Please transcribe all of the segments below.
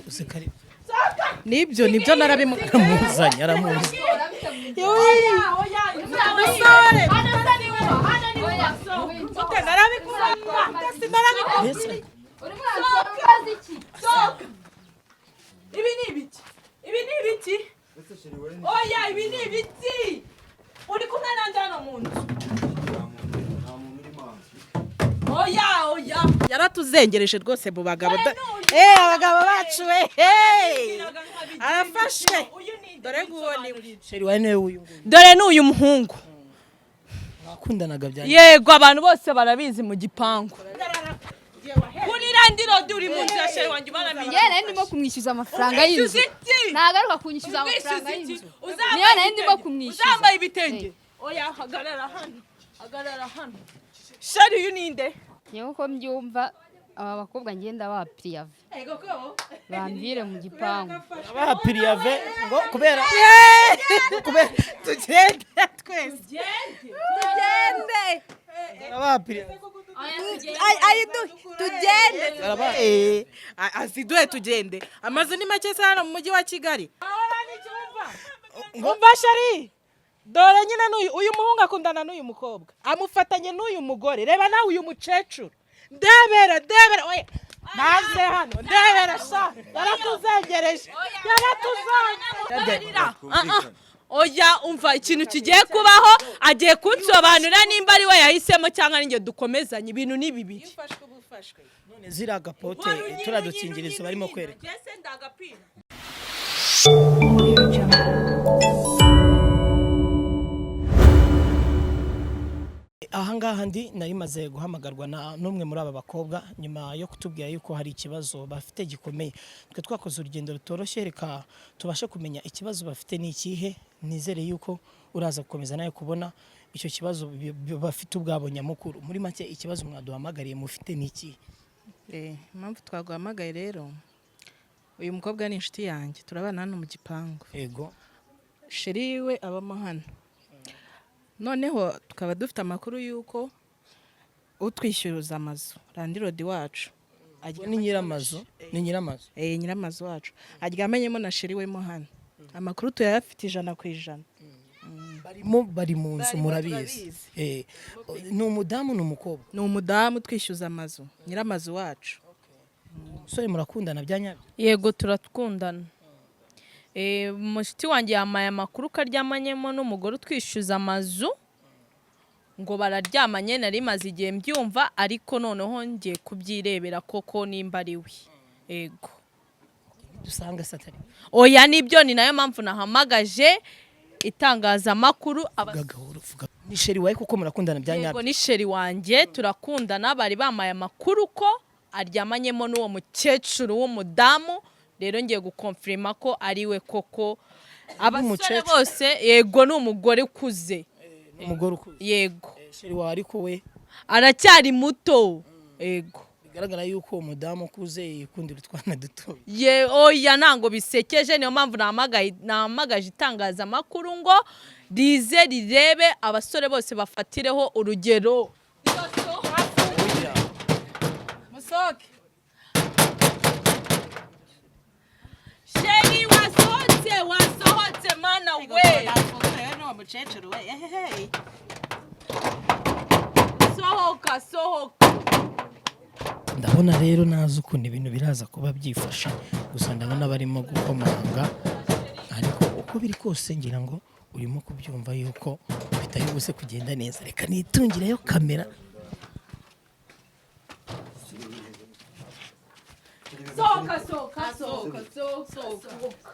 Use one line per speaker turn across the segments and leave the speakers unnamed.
Useka ari
Nibyo, nibyo, narabimu.
Aramuzanye, aramuzi.
Musore, narabikubwiye.
Mbese
Ibi ni ibiki? Ibi ni ibiki? Oya, ibi ni ibiki? Uri kumwe nanjye hano mu nzu? Oya, oya.
Yaratuzengereje rwose mu bagabo abagabo bacu we, hey! Arafashwe. Dore nguwo niwe.
Chéri wawe niwe uyu nguyu?
Dore ni uyu muhungu.
Mwakundanaga bya?
Yego, abantu bose barabizi mu gipangu. Kuri landlord uri mu nzu ya chéri wanjye ubaramenye.
Njyewe nari ndimo kumwishyuza amafaranga y'inzu.
Umwishyuza iki?
Nagaruka kunyishyuza amafaranga
Umwishyuza iki?
y'inzu.
Uzambaye
Niyo nari ndimo
ibitenge?
kumwishyuza.
Uzambaye ibitenge? Oya, hagarara hano, hagarara hano. Chéri, uyu ninde?
Ngewe uko mbyumva, aba bakobwa ngenda ba piyave bambwire mu gipangu.
Abaha préavis ngo kubera
Tugende twese, tugende.
Abaha préavis.
Ayiduhe tugende. Aziduhe tugende, amazu ni make se hano mu mujyi wa Kigali? Umva chéri, dore nyine n'uyu, uyu muhungu akundana n'uyu mukobwa, amufatanye n'uyu mugore. Reba nawe uyu mukecuru, ndebera, ndebera, oya naze hano, ndebera sha, yaratuzengereje, yaratuzengereje.
Ah, ah. Oya, umva ikintu kigiye kubaho. Agiye kunsobanurira nimba ari we yahisemo cyangwa ari njye dukomezanye. Ibintu ni bibiri.
None ziriya gapote, turiya dukingirizo barimo kwereka?
Audio Jungle.
Ahangaha ndi nari maze guhamagarwa na n'umwe muri aba bakobwa nyuma yo kutubwira yuko hari ikibazo bafite gikomeye. Twe twakoze urugendo rutoroshye, reka tubashe kumenya ikibazo bafite ni ikihe. Nizere yuko uraza gukomeza nawe kubona icyo kibazo bafite ubwabo nyamukuru. Muri make, ikibazo mwaduhamagariye mufite ni ikihe?
Impamvu twaguhamagaye rero, uyu mukobwa ni inshuti yanjye, turabana hano mu gipangu. Chéri we abamo hano. Noneho tukaba dufite amakuru y'uko utwishyuruza amazu, landlord wacu,
Ni nyiramazu, ni nyiramazu.
Nyiramazu wacu aryamanyemo na chéri we mo hano. Amakuru tuyayafite 100%.
Barimo, bari mu nzu?
Barimo.
Murabizi?
Turabizi.
Ni umudamu, ni umukobwa?
Ni umudamu utwishyuza amazu, nyiramazu wacu.
Umusore murakundana bya nyabyo?
Yego, turakundana. Mushiti wanjye yamaye amakuru ko aryamanyemo n'umugore utwishyuza amazu, ngo bararyamanye. Nari maze igihe mbyumva, ariko noneho ngiye kubyirebera koko nimba ari we. Yego.
Dusanga satari?
Oya, nibyo, ni nayo mpamvu nahamagaje itangazamakuru.
Vuga gahoro, vuga. Ni chéri wawe kuko murakundana bya
Yego.
nyabyo?
Ni chéri wanjye, turakundana. Bari bamaye amakuru ko aryamanyemo n'uwo mukecuru w'umudamu. Rero ngiye gukonfirima ko ari we koko. Abasore
Umukecuru?
bose, yego, ni umugore ukuze.
Umugore ukuze?
Yego.
Chéri wawe ariko we?
Aracyari muto, yego.
Bigaragara yuko uwo mudamu ukuze yikundira utwana duto.
Ye, oya, ntabwo bisekeje. Niyo mpamvu nahamagaje itangazamakuru ngo rize rirebe, abasore bose bafatireho urugero.
Musoke.
Chéri, wasohotse, wasohotse, mana we!
N'uwo mukecuru we, ehehe!
Sohoka, sohoka!
Ndabona rero nazi ukuntu ibintu biraza kuba byifashe. Gusa ndabona barimo gukomanga, ariko uko biri kose ngira ngo urimo kubyumva yuko bitari buze kugenda neza. Reka nitungireyo kamera.
Sohoka, sohoka, sohoka, sohoka!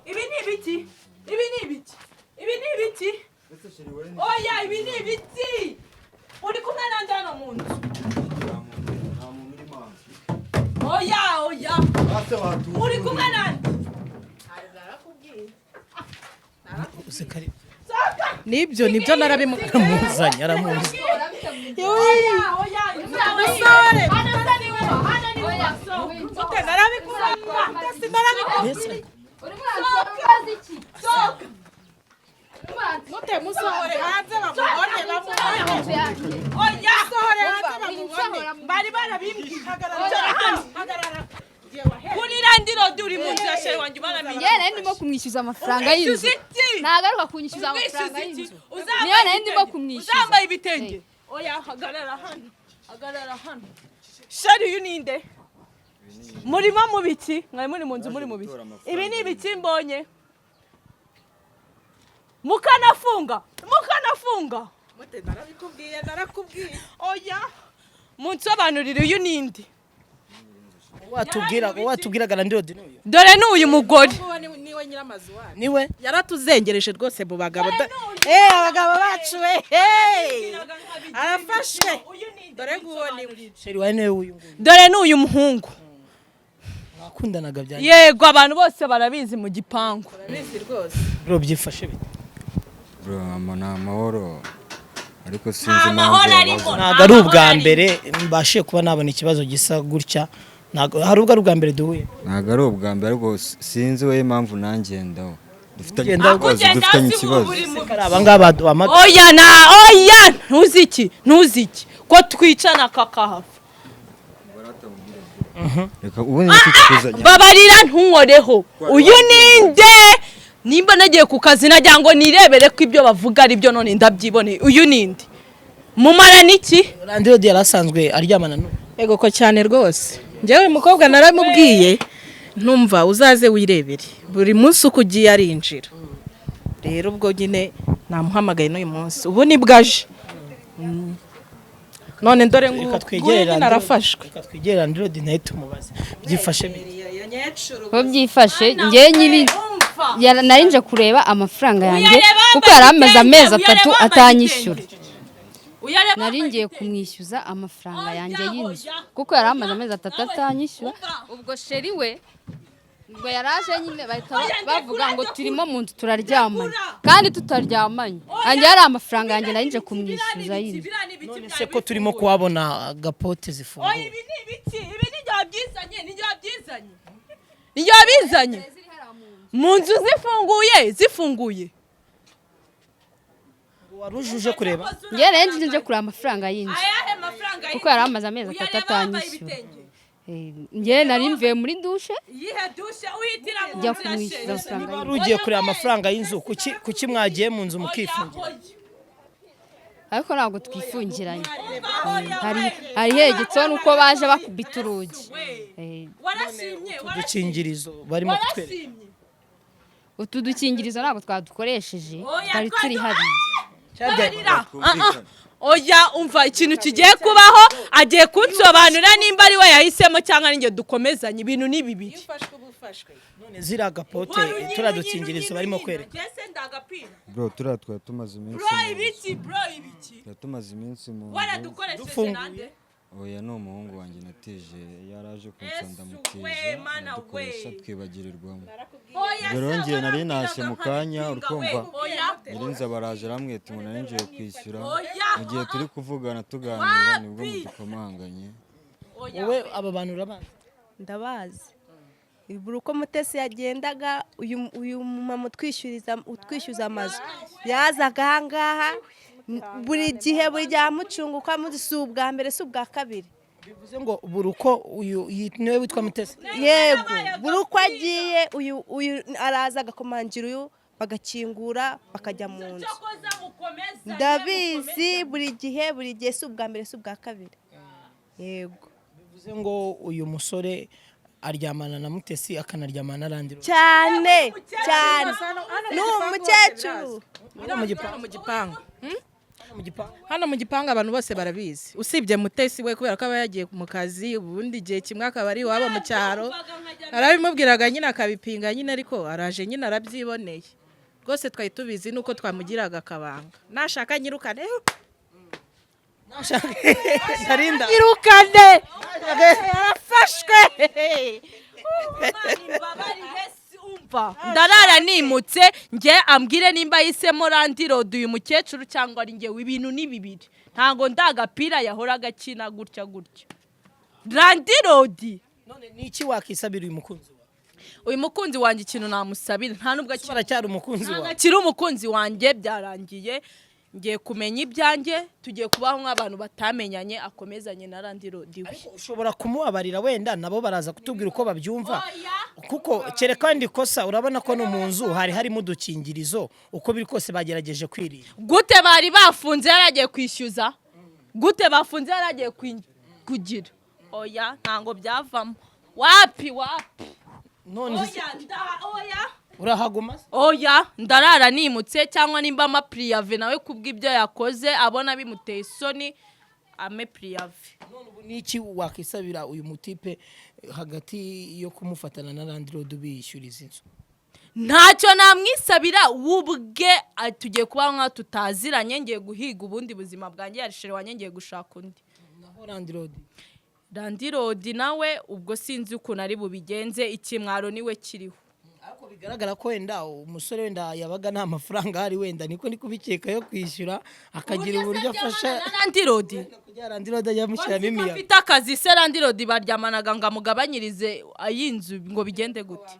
Ibi ni ibiki? Ibi ni ibiki? Ibi ni ibiki? Oya, ibi ni ibiki? Uri kumwe nanjye hano mu nzu? Oya, oya, uri kumwe nanjye?
Useka ari
Nibyo, nibyo, narabimu.
Aramuzanye, aramuzi.
Oya, oya,
Musore, narabikubwiye.
Mbese
Mute musohore hanze bamubone, bamubone.
Oya.
Musohore hanze bamubone, bari barabimbwiye. Hagarara hano, hagarara.
chéri wanjye umaramo
Njyewe nari ndimo kumwishyuza amafaranga y'inzu.
Umwishyuza iki?
Nagaruka kunyishyuza amafaranga
Umwishyuza iki?
y'inzu.
Uzambaye
Niyo nari ndimo
ibitenge?
kumwishyuza.
Uzambaye ibitenge? Oya, hagarara hano, hagarara hano. Chéri, uyu ninde? Murimo mu biki? Mwari muri mu nzu, muri mu biki? Ibi ni ibiki mbonye? Mukanafunga, mukanafunga.
Mute, narabikubwiye, narakubwiye.
Oya, munsobanurire, uyu ninde?
Watubwira, watubwiraga landlord ni uyu?
Dore ni uyu mugore.
Uwo niwe nyiramazu wacu.
Niwe.
Yaratuzengereje rwose mu bagabo abagabo bacu we, hey! Arafashwe, dore nguwo niwe.
Chéri wawe niwe uyu nguyu?
Dore ni uyu muhungu.
Mwakundanaga bya?
Yego, abantu bose barabizi mu gipangu.
Urabizi rwose.
Bro, byifashe bite?
Bro, ama ni amahoro, ariko sinzi
Nta
impamvu
mahoro arimo.
yabaza.
Ntabwo ari ubwa mbere mbashije kuba nabona ikibazo gisa gutya. Ntabwo hari ubwo ari ubwa mbere duhuye.
Ntabwo ari ubwa mbere, ariko sinzi we impamvu nangendaho dufitanye
Ugendaho?
ikibazo.
Akugenda
Dufitanye
si
ikibazo.
buri mu
Ari abangaba baduhamagaye.
Oya na oya, ntuzi iki, ntuzi iki ko twicana kakahava.
Reka ubundi nicyo kikuzanye.
Babarira, ntunkoreho. Uyu ninde? Nimba nagiye ku kazi nagira ngo nirebere ko ibyo bavuga ari byo, none ndabyiboneye. Uyu ninde? Mumara niki?
Landlord yari asanzwe aryamana n'uyu?
Ego ko, cyane rwose. Njyewe uyu mukobwa naramubwiye, ntumva, uzaze wirebere, buri munsi uko ugiye arinjira. Rero ubwo nyine namuhamagaye n'uyu munsi, ubu nibwo aje. None dore
Reka
nguyu
twegere
nyine
landlord.
arafashwe.
Reka twegere landlord nawe tumubaze byifashe bite.
Ko byifashe, njyewe nyiri nari nje kureba amafaranga yanjye
Uyareba
kuko yari amaze
yambaye
amezi
ibitenge,
3
uyareba yambaye
atanyishyura.
Uyareba
Nari
yambaye
ngiye
ibitenge.
kumwishyuza amafaranga
Oya,
yanjye y'inzu
oya.
kuko yari amaze amezi 3 atanyishyura.
Umva.
Ubwo chéri we ubwo yaraje nyine, bahita
Oya, ndekura,
bavuga ngo
ndekura.
turimo mu nzu turaryamanye
Ndekura.
kandi tutaryamanye. Yanjye yari amafaranga yanjye, nari nje kumwishyuza y'inzu.
None se ko turimo kuhabona gapote
Oya,
zifunguye?
ibi ni ibiki? Ibi ni ibyo wabyizanye, ni ibyo wabyizanye, ni ibyo wabizanye mu nzu zifunguye, zifunguye.
Wari uje kureba?
Njyewe nari nje kureba amafaranga y'inzu
Ayahe mafaranga?
kuko yari amaze amezi 3
Uyareba yambaye
atanyishyura.
ibitenge.
Njyewe nari mvuye muri douche
Iyihe douche uhitira mu
njya
nzu ya
kumwishyuza
chéri?
amafaranga
Wari
y'inzu.
ugiye kureba amafaranga y'inzu, kuki mwagiye mu nzu mukifungira?
Oya,
Ariko ntabwo twifungiranye. Hari hegetseho nuko baje bakubita urugi.
Warashimye?
Udukingirizo barimo kutwereka.
Warashimye?
Utu dukingirizo ntabwo twadukoresheje,
Oya,
twari turi hariya.
Babarira. Ah, ah. Oya, umva ikintu kigiye kubaho. Agiye kunsobanurira nimba ari we yahisemo cyangwa ari njye dukomezanye. Ibintu ni bibiri.
Ufashwe uba ufashwe.
None ziriya gapote, turiya dukingirizo barimo kwereka?
Bro, turiya twari tumaze iminsi
Bro,
mu nzu.
ibiki bro, ibiki?
Twari tumaze iminsi mu nzu.
Waradukoresheje?
Dufunguye.
Nande?
Oya, ni umuhungu wanjye natije, yaraje kunsanga,
Yesu
ndamutije,
we, Mana
aradukoresha,
we.
twibagirirwamo.
Oya,
Ubwo rero
se,
ngiye nari ntashye mu kanya,
warakubwiraga
urikumva?
we. Oya.
Nyirinzu baraje aramwita ngo nari ngiye kwishyura.
Oya.
Mu gihe turi kuvugana tuganira nibwo mudukomanganye.
Wowe aba bantu urabazi?
Ndabazi. Buri uko Mutesi yagendaga, uyu mumama utwishyuza amazu yazaga ahangaha buri gihe, buri gihe amucunga uko amuzi. Si ubwa mbere, si ubwa kabiri.
Bivuze ngo buri uko uyu niwe witwa Mutesi?
Yego, buri uko agiye uyu araza agakomangira uyu, bagakingura bakajya mu nzu. Ndabizi, buri gihe, buri gihe, si ubwa mbere, si ubwa kabiri, yego.
Bivuze ngo uyu musore aryamana na Mutesi, akanaryamana na landlord?
Cyane cyane, ni umukecuru.
Hano mu gipangu?
Hano mu gipangu.
Hano mu gipangu?
Hano mu gipangu abantu bose barabizi, usibye Mutesi we, kubera ko aba yagiye mu kazi, ubundi igihe kimwe akaba ari iwabo mu cyaro. Arabimubwiraga nyine akabipinga nyine, ariko araje nyine arabyiboneye rwose. Twari tubizi nuko twamugiraga akabanga. Nashaka nyirukane.
Narinda.
Nyirukane, yarafashwe.
Ndarara nimutse njye. Ambwire nimba ahisemo landlord uyu mukecuru cyangwa ari njyewe. Ibintu ni bibiri. Ntabwo ndagapira yahoraga akina gutya gutya landlord.
None ni iki wakisabira uyu mukunzi wawe?
Uyu mukunzi wanjye, ikintu namusabira, nta nubwo akiri
Baracyari umukunzi
ntabwo
wawe?
akiri umukunzi wanjye, byarangiye. Ngiye kumenya ibyanjye, tugiye kubaho nk'abantu batamenyanye, akomezanye na landlord we.
Ariko ushobora kumubabarira, wenda nabo baraza kutubwira uko babyumva. Kuko kereka wenda ikosa, urabona ko no mu nzu hari harimo udukingirizo, uko biri kose bagerageje kwirinda.
Gute bari bafunze yaragiye kwishyuza? Gute bafunze yaragiye kugira? Oya, ntabwo byavamo, wapi wapi.
None se
Oya, oya.
Urahaguma se?
Oya, ndarara nimutse, cyangwa nimba ama préavis nawe kubw'ibyo yakoze abona bimuteye isoni, ame préavis.
None ubu niki wakisabira uyu mutipe hagati yo kumufatana na landlord biyishyuriza inzu?
Ntacyo namwisabira wubwe. Tugiye kuba nkaho tutaziranye, ngiye guhiga ubundi buzima bwanjye, yari chéri wanjye, ngiye gushaka undi.
Naho landlord?
Landlord nawe ubwo sinzi ukuntu ari bubigenze, ikimwaro niwe kiriho.
Ariko bigaragara ko wenda umusore wenda yabaga nta mafaranga ahari, wenda niko ndi kubikeka, yo kwishyura, akagira uburyo afasha.
Landlord?
Kugira landlord ajya amushyiramo imiyaga.
Afite akazi se? Landlord baryamanaga ngo amugabanyirize ay'inzu ngo bigende gute?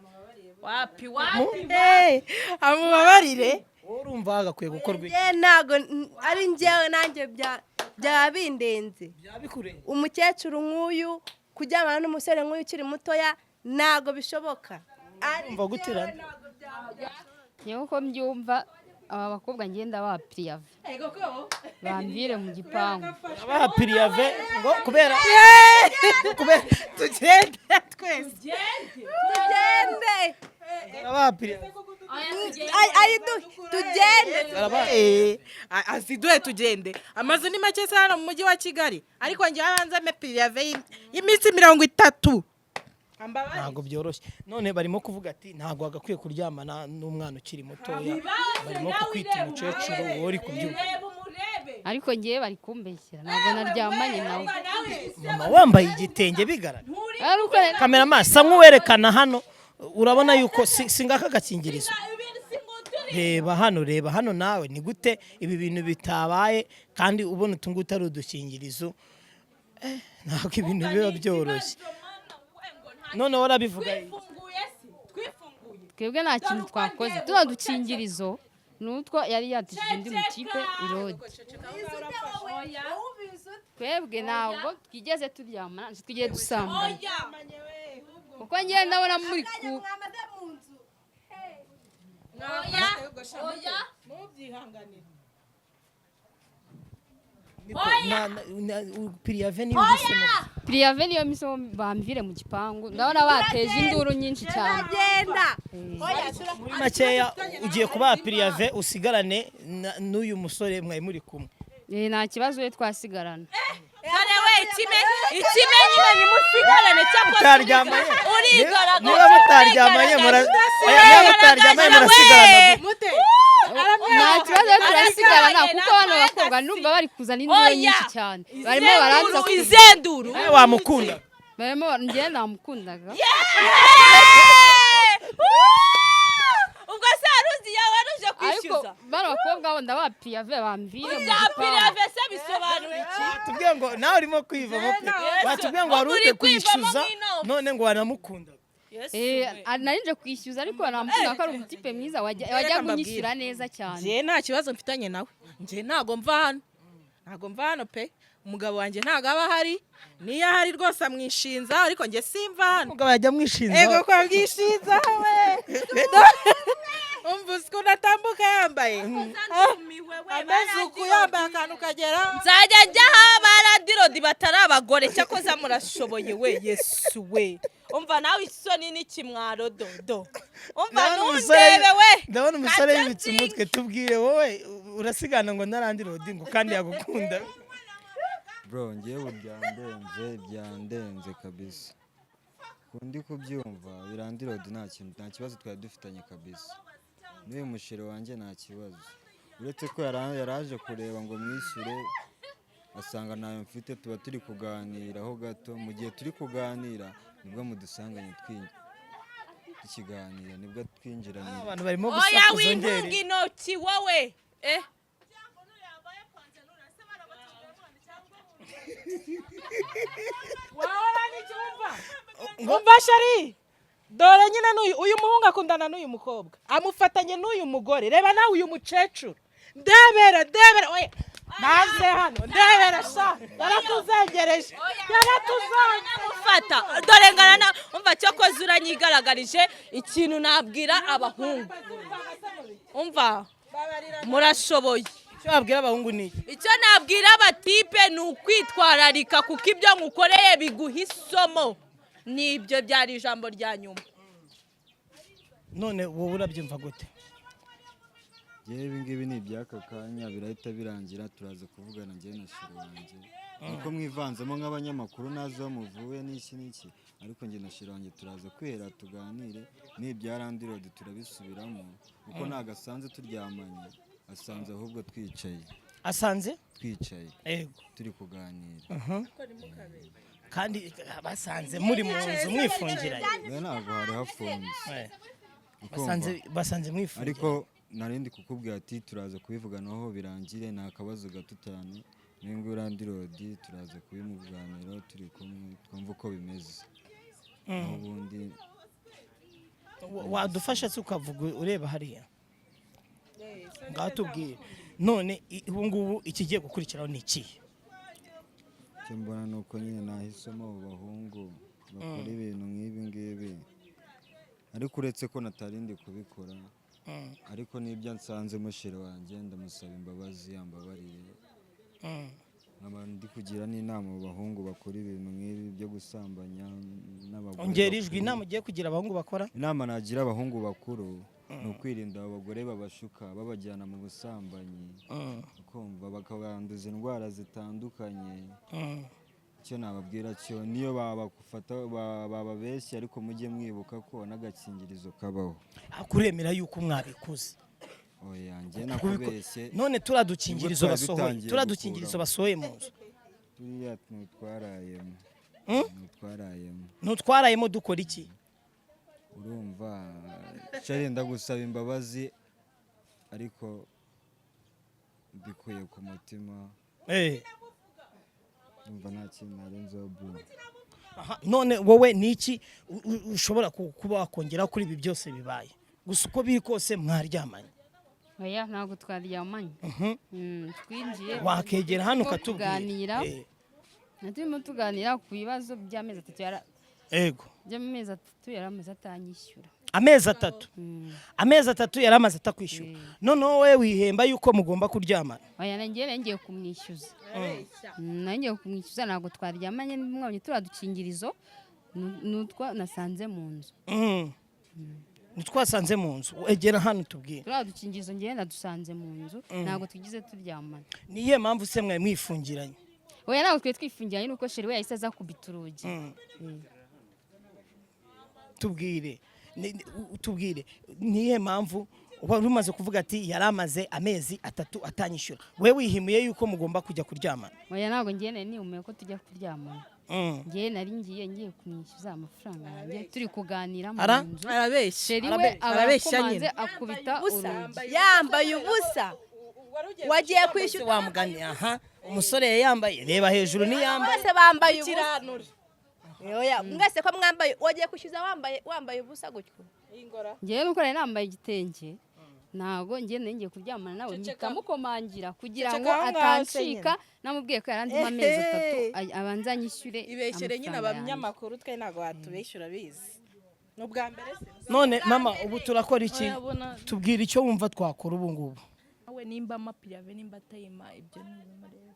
Wapi wapi.
Amubabarire.
Wowe urumva hagakwiye gukorwa iki?
Njye ntago ari njyewe, nanjye byaba bindenze.
Byaba bikurenze.
Umukecuru nk'uyu kuryamana n'umusore nk'uyu ukiri mutoya ntago bishoboka. Ari
Urumva gute?
njyewe
Landlord?
ntago byaba.
Ngewe uko mbyumva, aba bakobwa ngenda ba préavis, bamvire mu gipangu.
Abaha préavis ngo kubera
Tugende twese.
Tugende.
Abaha préavis.
Ayiduhe tugende.
Aziduhe tugende, amazu ni make se hano mu mujyi wa Kigali? Ariko njyewe abanza ame préavis y'iminsi 30.
Ntabwo byoroshye. None barimo kuvuga ati ntabwo wagakwiye kuryamana n'umwana ukiri mutoya, barimo kukwita umukecuru, wowe uri kubyumva?
Ariko ngewe bari kumbeshyera, ntabwo naryamanye nawe.
Mama, wambaye igitenge bigaragara.
Ari uko
Cameraman, sa nk'uwerekana hano, urabona yuko si ngaka agakingirizo. Reba hano, reba hano nawe, ni gute ibi bintu bitabaye kandi ubona utu ngutu ari udukingirizo? Ntabwo ibintu biba byoroshye. Noneho urabivuga?
Twebwe nta kintu twakoze, tuno dukingirizo ni utwo yari yatishije undi mutipe irodi. Twebwe ntabwo twigeze turyamana, tugiye dusambana, kuko ngewe ndabona muri ku
Mwamaze mu nzu.
Oya oya.
Mubyihanganire.
Préavis niyo uhisemo?
Préavis niyo miso, bamvire mu gipangu, ndabona bateje induru nyinshi cyane.
Turagenda.
Muri makeya ugiye kubaha préavis, usigarane n'uyu musore mwari muri kumwe?
Nta kibazo, we twasigarana.
Dore we, ikimenyimenyi musigarane cyangwa
Mutaryamanye.
Urigaragaza.
Niba mutaryamanye oya, niba mutaryamanye murasigarana.
Mute.
Nta kibazo, turasigarana, kuko bano bakobwa ndumva bari kuzana induru
Oya.
nyinshi cyane, barimo baranza
Izenduru.
Nawe wamukunda?
Barimo, njyewe namukundaga.
Ubwo se haruzi yawe waruje
Ariko
kwishyuza?
bano bakobwa bo ndabaha préavis, bamvire mu
Bya
gipangu.
préavis se bisobanura iki?
Watubwiye ngo nawe urimo kwivamo pe, watubwiye ngo wari
Uri
uje
kwivamo
kwishyuza
nk'inama.
none ngo wanamukunda.
Nari nje kwishyuza, ariko namukunda ko ari umutipe mwiza wajya kunyishyura neza cyane.
Njye nta kibazo mfitanye nawe, njye ntago mva hano, ntago mva hano pe. Umugabo wanjye ntago aba ahari, niyo ahari rwose amwishinza, ariko njye simva hano.
Umugabo yajya amwishinza?
Ego ko amwishinza we, umva uzi ukuntu atambuka yambaye ameze uku, yambaye akantu kagera.
Nzajya njya aho abalandlord batari abagore. Cyakoze murashoboye we, Yesu we! Umva nawe, isoni n'ikimwaro dodo, umva.
Ndabona umusore
Ntundebe we.
Ndabona umusore
Kaca
yibitse umutwe. Tubwire wowe, urasigana ngo na landlord ngo kandi yagukunda?
Bro, ngewe byandenze, byandenze kabisa. Kundi kubyumva landlord nta kintu, nta kibazo twari dufitanye kabisa. N'uyu muchéri wanjye nta kibazo, uretse ko yaraje kureba ngo mwishyure, asanga ntayo mfite. Tuba turi kuganiraho gato, mu gihe turi kuganira nibwo mudusanganye tukiganira, nibwo twinjiranye.
Abantu barimo
Oya.
gusakuza.
Wintunga
Ngeri.
intoki wowe.
Wahora n'icyumva, umva chéri, dore nyine n'uyu uyu muhungu akundana n'uyu mukobwa, amufatanye n'uyu mugore. Reba nawe uyu mukecuru, ndebera, ndebera, oya. Naze hano ndebera sha, yaratuzengereje, yaratuzanze.
Mufata dore ngana na umva, cyokoze uranyigaragarije. Ikintu nabwira abahungu, umva, murashoboye.
Icyo wabwira abahungu ni iki?
Icyo nabwira abatipe ni ukwitwararika, kuko ibyo nkukoreye biguha isomo. Nibyo byari ijambo rya nyuma.
None wowe urabyumva gute?
Njyewe ibi ngibi ni iby'aka kanya, birahita birangira. Turaza kuvugana njyewe na chéri wanjye, nuko mwivanzemo nk'abanyamakuru, nazi aho muvuye n'iki n'iki, ariko njye na chéri wanjye turaza kwihera tuganire. N'ibya landlord turabisubiramo, kuko ntabwo asanze turyamanye, asanze ahubwo twicaye.
Asanze?
Twicaye. Turi kuganira.
Kandi basanze muri mu nzu mwifungiranye.
Oya, ntabwo hari hafunze. Ukumva?
Basanze mwifungiranye.
Ariko narindi kukubwira ati turaza kubivuganaho birangire, ni akabazo gato cyane. N'uyu nguyu landlord turaza kubimuganiraho turi kumwe, twumva uko bimeze. Naho ubundi
Wadufasha se ukavuga ureba hariya? Ngaho tubwire none, ubu ngubu ikigiye gukurikiraho ni ikihe?
Icyo mbona ni uko nyine nahisemo abo bahungu bakora ibintu nk'ibi ngibi, ariko uretse ko natarindi kubikora, ariko n'ibyo nsanzemo chéri wanjye ndamusaba imbabazi yambabariye, nkaba ndi kugira n'inama abo bahungu bakora ibintu nk'ibi byo gusambanya n'abagore
Ongera ijwi.
bakuru.
Inama ugiye kugira abahungu bakora?
Inama nagira abahungu bakuru ni ukwirinda abo bagore babashuka babajyana mu busambanyi, ukumva bakabanduza indwara zitandukanye. Icyo nababwira cyo, niyo babafata bababeshya, ariko mujye mwibuka ko n'agakingirizo kabaho.
Kuremera yuko mwabikuze?
Oya, njye nakubeshye.
None turiya dukingirizo
Nibwo twari
basohoye,
dutangiye
turiya dukingirizo
gukuramo.
basohoye mu nzu?
Turiya ntutwarayemo. Ntutwarayemo.
Ntutwarayemo dukora iki?
Urumva chéri, ndagusaba imbabazi, ariko mbikuye ku mutima. Umva, nta kintu narenzeho, bro.
Aha, none wowe ni iki ushobora kuba wakongera kuri ibi byose bibaye? Gusa uko biri kose mwaryamanye?
Oya, ntabwo twaryamanye. Twinjiye
Wakegera hano
turimo
ukatubwira.
tuganira. Na turimo tuganira ku bibazo by'amezi 3 yara by'amezi 3 yari amaze atanyishyura.
Amezi 3, amezi 3 yari amaze atakwishyura, noneho wowe wihemba yuko mugomba kuryamana?
Oya, nanjye ngiye kumwishyuza. Ngiye kumwishyuza, ntabwo twaryamanye. Mwabonye turiya dukingirizo nutwo nasanze mu nzu.
Ntitwasanze mu nzu, egera hano tubwire.
Turiya dukingirizo ngewe nadusanze mu nzu, ntabwo twigeze turyamana.
Ni iyihe mpamvu se mwari mwifungiranye?
Oya, ntabwo twari twifungiranye, nuko chéri we yahise aza kubita urugi.
Tubwire. Tubwire ni iyihe mpamvu wari umaze kuvuga ati yari amaze amezi 3 atanyishyura, we wihimuye yuko mugomba kujya kuryamana?
Oya, ntabwo ngewe nari nihumuye ko tujya kuryamana. Ngewe nari ngiye kumwishyuza amafaranga yanjye, turi kuganira mu nzu.
Arabeshya.
Chéri we
Arabeshya.
aba
Arabeshya
arakomanze
nyine.
akubita urugi.
Yambaye ubusa, wagiye kwishyura.
Wa mugani, aha umusore yambaye, reba hejuru niyambaye.
Bose bambaye ubusa. Oya, mwese ko mwambaye, wagiye kwishyuza wambaye ubusa gutyo?
Ngewe nuko nari nambaye igitenge, ntabwo ngewe nari ngiye kuryamana nawe, mpita mukomangira kugira ngo
Ceceka aho ngaho se.
atancika. Namubwiye ko yarandimo amezi 3, abanza anyishyure
Ibeshyere nyine
amafaranga yanjye.
Abanyamakuru twe ntabwo watubeshyura, urabizi, ni ubwa mbere se?
None mama, ubu turakora iki?
Urabona-
Tubwira icyo wumva twakora ubu ngubu.
We nimba amapiyave, nimba atayima, ibyo ni ibimureba.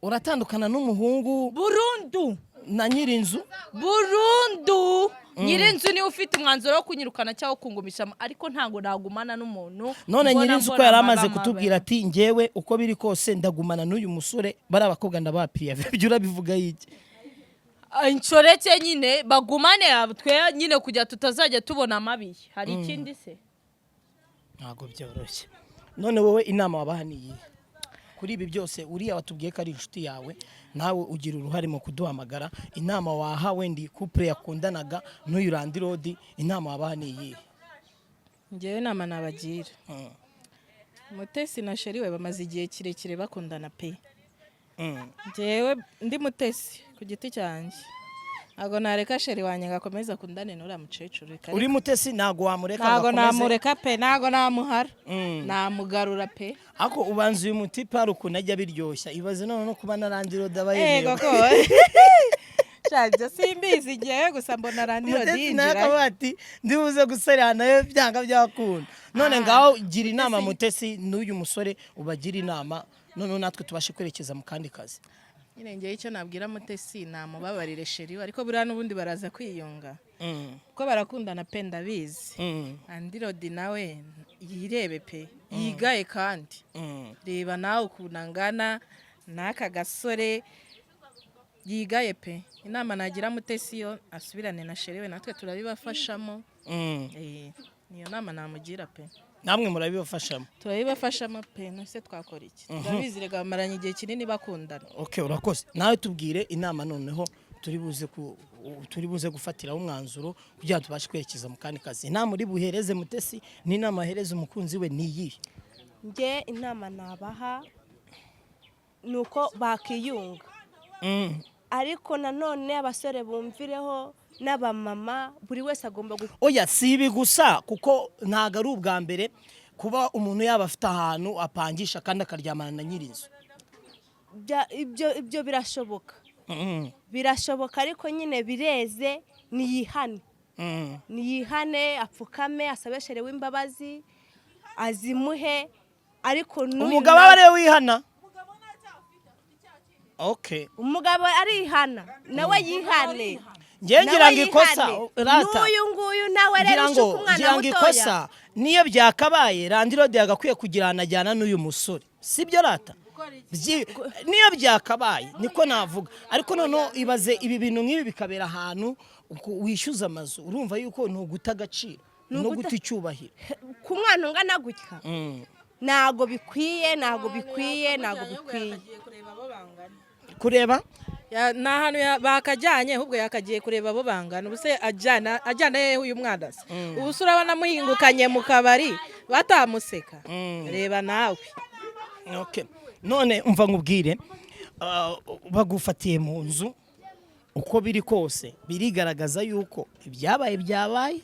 Uratandukana n'umuhungu?
Burundu.
Na nyir'inzu?
Burundu. Nyir'inzu niwe ufite umwanzuro wo kunyirukana cyangwa kungumishamo, ariko ntabwo nagumana n'umuntu
None
mbona
nyir'inzu ko
mbona
yari amaze
amababa.
kutubwira ati ngewe uko biri kose ndagumana n'uyu musore, bari abakobwa ndabaha piyave, ibyo urabivuga iki?
Ah, inshoreke nyine bagumane, twe nyine kugira tutazajya tubona amabi. Hari ikindi se?
Ntabwo byoroshye. None wowe inama wabaha ni iyihe kuri ibi byose? Uriya watubwiye ko ari inshuti yawe, nawe ugira uruhare mu kuduhamagara. Inama waha wendi couple yakundanaga n'uyu landlord, inama wabaha ni iyihe?
Ngewe inama nabagira, Mutesi na chéri we bamaze igihe kirekire bakundana pe. Ngewe ndi Mutesi ku giti cyanjye. Ntabwo nareka chéri wanjye ngo akomeze akundane n'uriya mukecuru, reka.
Uri Mutesi, ntabwo wamureka ngo
Ntabwo
akomeze?
namureka pe, ntabwo namuhara, namugarura pe.
Ariko ubanza uyu mutipe hari ukuntu ajya biryoshya. Ibaze none no kuba na landlord aba
Ego
yemewe.
Ko sha, ibyo simbizi ngewe, gusa mbona landlord
Mutesi nawe
yinjira.
akavuga ati: "Ndibuze guserera nayo byanga byakunda." None ngaho gira inama Mutesi n'uyu musore, ubagira inama, noneho natwe tubashe kwerekeza mu kandi kazi.
Nyine ngewe icyo nabwira Mutesi, namubabarire chéri we, ariko buriya n'ubundi baraza kwiyunga kuko barakundana pe, ndabizi. Landlord nawe yirebe pe, yigaye kandi. Reba nawe ukuntu angana n'aka gasore, yigaye pe. Inama nagira Mutesi yo, asubirane na chéri we, natwe turabibafashamo. Niyo nama namugira pe.
Namwe murabibafashamo?
Turabibafashamo pe, nose twakora iki? Turabizi rega, bamaranye igihe kinini bakundana.
Okay, urakoze. Nawe tubwire inama, noneho turi buze gufatiraho umwanzuro kugira ngo tubashe kwerekeza mu kandi kazi. Inama uri buhereze Mutesi n'inama ahereza umukunzi we ni iyihe?
Njye inama nabaha ni uko bakiyunga, ariko nanone abasore bumvireho n'abamama, buri wese agomba
Oya, si ibi gusa, kuko ntabwo ari ubwa mbere kuba umuntu yaba afite ahantu apangisha kandi akaryamana na nyir'inzu.
Ibyo birashoboka. Birashoboka, ariko nyine bireze, niyihane. Niyihane, apfukame, asabe chéri w'imbabazi, azimuhe, ariko n'uyu
Umugabo aba ariwe wihana, okay.
Umugabo arihana, nawe yihane.
Njyewe ngira
Nawe
ngo ikosa
yihane.
rata
N'uyu nguyu nawe rero
ngira ngo
ushuka umwana
ngira ngo
mutoya.
Ikosa niyo byakabaye, landlord yagakwiye kugira ahantu ajyana n'uyu musore, sibyo rata? Niyo byakabaye niko navuga, ariko noneho ibaze ibi bintu nk'ibi bikabera ahantu wishyuza amazu, urumva yuko ni uguta agaciro
Ni
no
uguta-
guta icyubahiro.
Ku mwana ungana gutya, ntabwo bikwiye, ntabwo bikwiye, ntabwo bikwiye.
Kureba?
Ni ahantu bakajyanye, ahubwo yakagiye kureba abo bangana. Ubu se ajyana hehe uyu mwana se? Ubu se urabona muhingukanye mu kabari batamuseka? Reba nawe.
Okay. None umva nkubwire, bagufatiye mu nzu, uko biri kose birigaragaza yuko ibyabaye byabaye,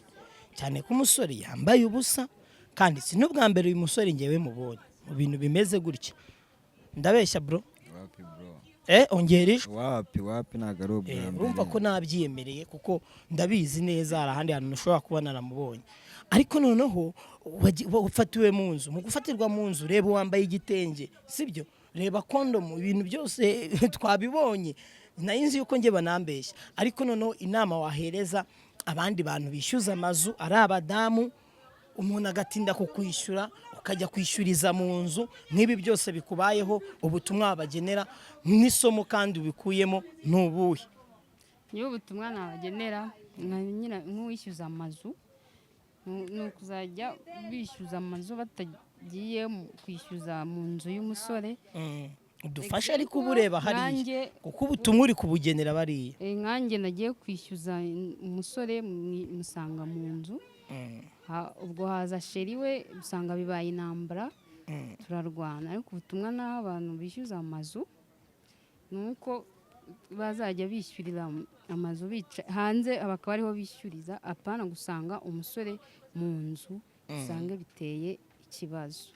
cyane ko umusore yambaye ubusa, kandi si n'ubwa mbere uyu musore ngewe mubonye mu bintu bimeze gutya. Ndabeshya, bro?
Wapi, bro.
Ongera ijwi.
Wapi, wapi, ntabwo ari ubwa mbere.
Urumva ko nabyiyemereye, kuko ndabizi neza hari ahandi hantu nshobora kuba naramubonye, ariko noneho wafatiwe mu nzu. Mu gufatirwa mu nzu, reba uwambaye igitenge, sibyo? Reba kondomu, ibintu byose twabibonye. Nari nzi yuko njye banambeshya, ariko noneho inama wahereza abandi bantu bishyuza amazu ari abadamu, umuntu agatinda kukwishyura, ukajya kwishyuriza mu nzu, nk'ibi byose bikubayeho, ubutumwa wabagenera nk'isomo kandi ubikuyemo ni ubuhe?
Niba ubutumwa nabagenera nka nk'uwishyuza amazu, ni ukuzajya bishyuza amazu batagiye kwishyuza mu nzu y'umusore.
Udufashe, ariko uba ureba hariya kuko ubutumwa uri kubugenera bariya.
Nkanjye nagiye kwishyuza umusore, musanga mu nzu. Ubwo haza chéri we, usanga bibaye intambara, turarwana. Ariko ubutumwa n'aho abantu bishyuza amazu ni uko bazajya bishyurira amazu bica hanze, bakaba ariho bishyuriza, apana gusanga umusore mu nzu, usanga biteye ikibazo.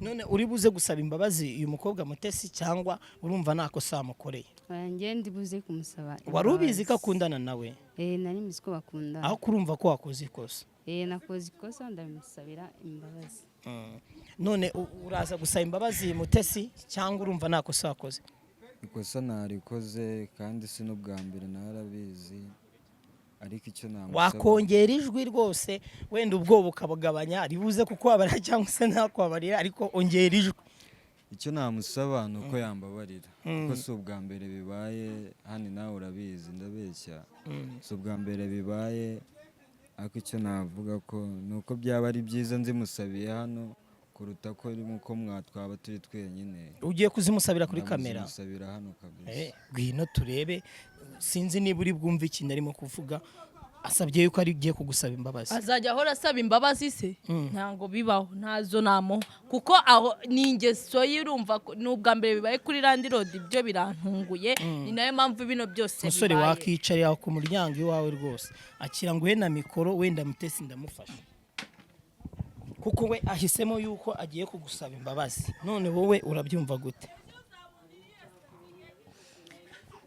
None uri buze gusaba imbabazi uyu mukobwa Mutesi, cyangwa urumva nta kosa wamukoreye?
Oya, njye ndi buze kumusaba
Wari ubizi ko
imbabazi.
akundana nawe?
Eh, nari mbizi ko bakundana.
Aho kurumva ko wakoze ikosa?
Eh, nakoze ikosa, ndabimusabira imbabazi.
None uraza gusaba imbabazi Mutesi, cyangwa urumva nta kosa wakoze?
Ikosa narikoze, kandi si n'ubwa mbere, narabizi, ariko icyo namusaba
Wakongera ijwi rwose, wenda ubwoba ukabugabanya, ribuze kukwabarira cyangwa se ntakwabarira, ariko ongera ijwi.
Icyo namusaba ni uko yambabarira, kuko si ubwa mbere bibaye hano, nawe urabizi, ndabeshya? Si ubwa mbere bibaye, ariko icyo navuga ko ni uko byaba ari byiza nzimusabiye hano kuruta ko uko twaba turi twenyine.
Ugiye kuzimusabira kuri kamera?
Ndamuzimusabira hano kabisa.
Ngwino turebe. Sinzi niba uri bwumve ikintu arimo kuvuga. Asabye yuko ari ugiye kugusaba imbabazi.
Azajya ahora asaba imbabazi se? Ntabwo bibaho, ntazo namuha, kuko aho ni ingeso ye. Urumva ko ni ubwa mbere bibaye kuri landlord, ibyo birantunguye, ni nayo mpamvu bino byose
Umusore
bibaye.
wakicarira ku muryango iwawe rwose, akira nguhe na mikoro, wenda Mutesi ndamufasha, kuko we ahisemo yuko agiye kugusaba imbabazi. None wowe urabyumva gute?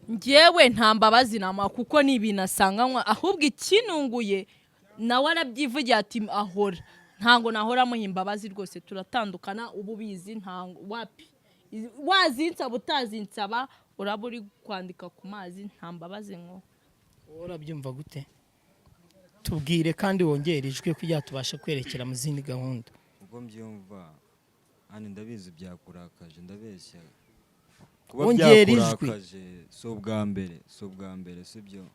Njyewe nta mbabazi namuha, kuko ni ibintu asanganywa. Ahubwo ikinunguye, nawe arabyivugira ati ahora, ntabwo nahora amuha imbabazi rwose. Turatandukana uba ubizi, ntabwo wapi wazinsaba utazinsaba, uraba uri kwandika ku mazi. Nta mbabazi nko
Wowe urabyumva gute? Tubwire kandi wongere ijwi kugira tubashe kwerekera mu zindi gahunda.
Ubwo mbyumva hano, ndabizi byakurakaje, ndabeshya kuba
Wongera ijwi.
Byakurakaje, si ubwa mbere, si ubwa mbere, sibyo,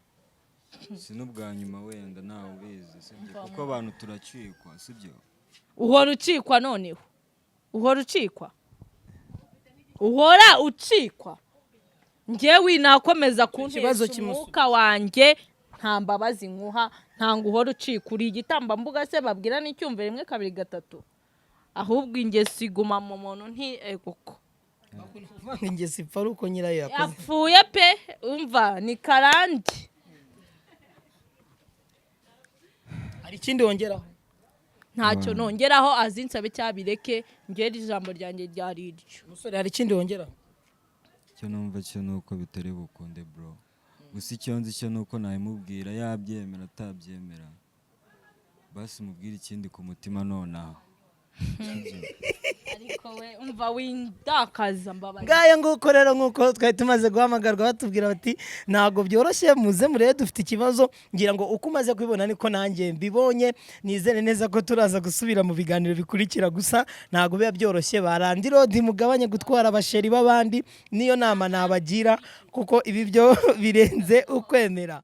si n'ubwa nyuma, wenda ntawe ubizi, sibyo, kuko abantu turacikwa, sibyo?
Uhora ucikwa, noneho uhora ucikwa, uhora ucikwa. Njyewe nakomeza
Ikibazo
kuntesha
cy'umusoro.
umwuka wanjye. Nta mbabazi nkuha, ntabwo uhora ucika. Uri igitambambuga se babwira n'icyumviro rimwe, kabiri, gatatu? Ahubwo ingeso iguma mu muntu, nti egoko.
Kuvanga ingeso ipfa ari uko nyirayo yakoze.
Yapfuye pe, umva ni karande.
Hari ikindi wongeraho?
Ntacyo nongeraho, azinsabe cyabireke, ngera ijambo ryanjye ryari iryo.
Umusore, hari ikindi wongeraho?
Icyo numva cyo ni uko bitari bukunde, bro. Gusa icyo nzi cyo ni uko nabimubwira, yabyemera atabyemera, basi mubwire ikindi ku mutima nonaha.
Ariko we umva, windakaza, mbabaye.
Ngaya nguko rero, nk'uko twari tumaze guhamagarwa batubwira bati ntabwo byoroshye, muze murebe dufite ikibazo. Ngira ngo uko umaze kubibona niko nanjye mbibonye. Nizere neza ko turaza gusubira mu biganiro bikurikira. Gusa ntabwo biba byoroshye. Ba landlord, mugabanye gutwara abasheri b'abandi, niyo nama nabagira, kuko ibi byo birenze ukwemera.